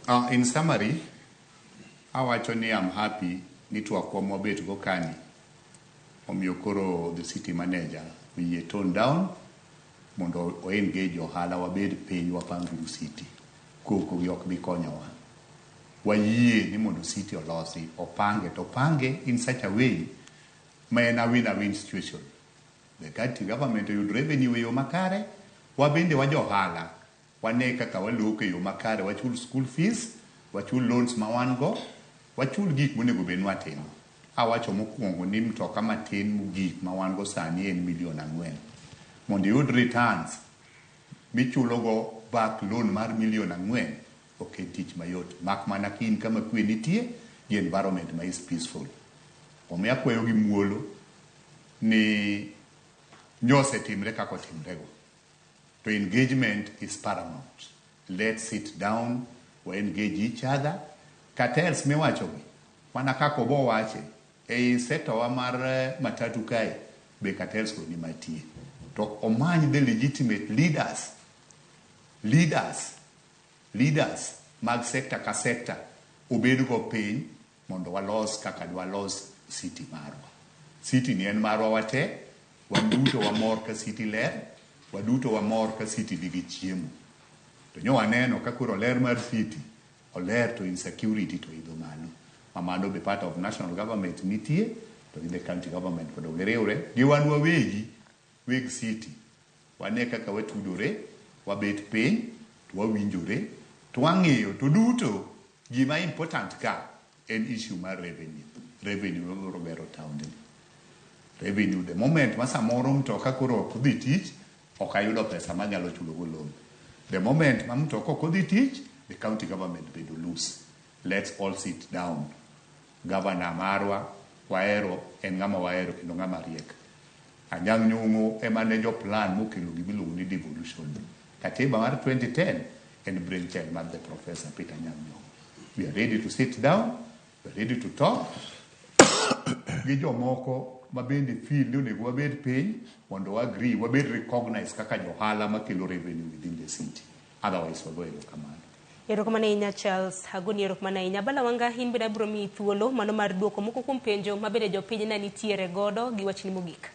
In summary, awacho ni I'm happy ni twakwa mwabet go kani omiyo koro the city manager oyie tone down mondo o engage ohala, wabed piny, wapang uru city. Koko gi ok bi konyowa. Wayie ni mondo city olosi, opange, to opange in such a way ma en a win-a-win situation. The county government oyud revenue e yo makare, wabende wa johala wane kaka waloko e yo makare, wachul school fees, wachul loans ma wan go, wachul gik monego bed ni watimo. Awacho mokwongo ni mtoka matin mogik ma wan go sani en milion 4. Mondo iyud returns michulogo back loan mar milion 4 ok en tich mayot, mak mana ka in kama kwe nitie gi environment ma is peaceful. Omiyo akwayo gi muolo ni nyosetimre kaka otimrego. To engagement is paramount. Let's sit down, we engage each other. Cartels miwachogi, mana kaka obo wache, ei sector wa mar matatu kae, be cartels go ni matie. To omany the legitimate leaders mag sector ka sector, obed go piny mondo walos kaka dwalos city marwa. City ni en marwa wate, wan duto wamor ka city ler, waduto wamor ka city nigi chiemo. To nyo waneno ka koro ler mar city oler to insecurity to idho malo. Ma mano be part of national government nitie, to gi the county government mondo giriwre gi wan wawegi weg city. Wane kaka watudore, wabet piny, to wawinjore, to wang'iyo, to duto gima important ka en issue mar revenue. Revenue mabiro gero town ni. Revenue, the moment ma samoro mtoka koro ok odhi tich, ok ayudo pesa manyalo chulo go loan. The moment ma mtoka ok odhi tich, the county government bedo loose. Let's all sit down. Governor marwa wahero, en ng'ama wahero kendo ng'ama riek. Anyang' Nyong'o ema ne jo plan mokelo gimiluongo ni devolution. Katiba mar 2010 en brainchild mar the Professor Peter Anyang' Nyong'o. We are ready to sit down, we are ready to talk gi jomoko ma bende feel ni onego wabed piny mondo wa agree, wabed recognized kaka johala makelo revenue within the city. Otherwise, wago erokamano. Erokamano ahinya, Charles Agoni, erokamano ahinya. Bala Wanga, in bende abiro miyi thuolo mano mar duoko moko kuom penjo ma bende jopiny ne nitiere godo gi wachni mogik.